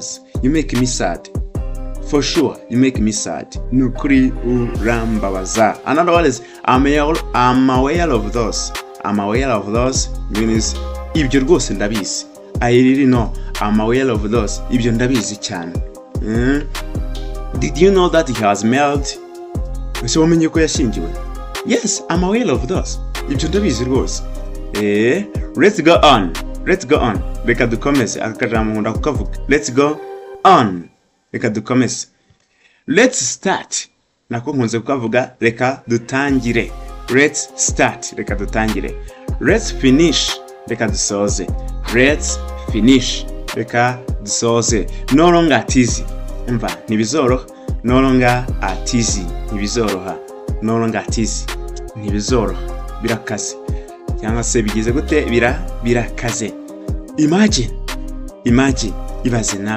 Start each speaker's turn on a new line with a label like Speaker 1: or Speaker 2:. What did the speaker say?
Speaker 1: Urambabaza. You make me sad. For sure, you make me sad. Ni ukuri urambabaza. Another one is "I'm aware of those." "I'm aware of those" means ibyo rwose ndabizi. I really know. I'm aware of those. Ibyo ndabizi cyane. Did you know that he has married? Ese wamenye ko yashyingiwe? Yes, I'm aware of those. Ibyo ndabizi rwose. Let's go on. Let's go on. Reka dukomeze. Aka kajambo nkunda kukavuga. Let's go on. Reka dukomeze. Let's start. Nako nkunze kukavuga, reka dutangire. Let's start. Reka dutangire. Let's finish. Reka dusoze. Let's finish. Reka dusoze. No longer at easy. Umva, ntibizoroha. No longer at easy. Ntibizoroha. No longer at easy. Ntibizoroha. Birakaze. Cyangwa se bigize gute? Birakaze. Imagine. Imagine. Ibaze nawe.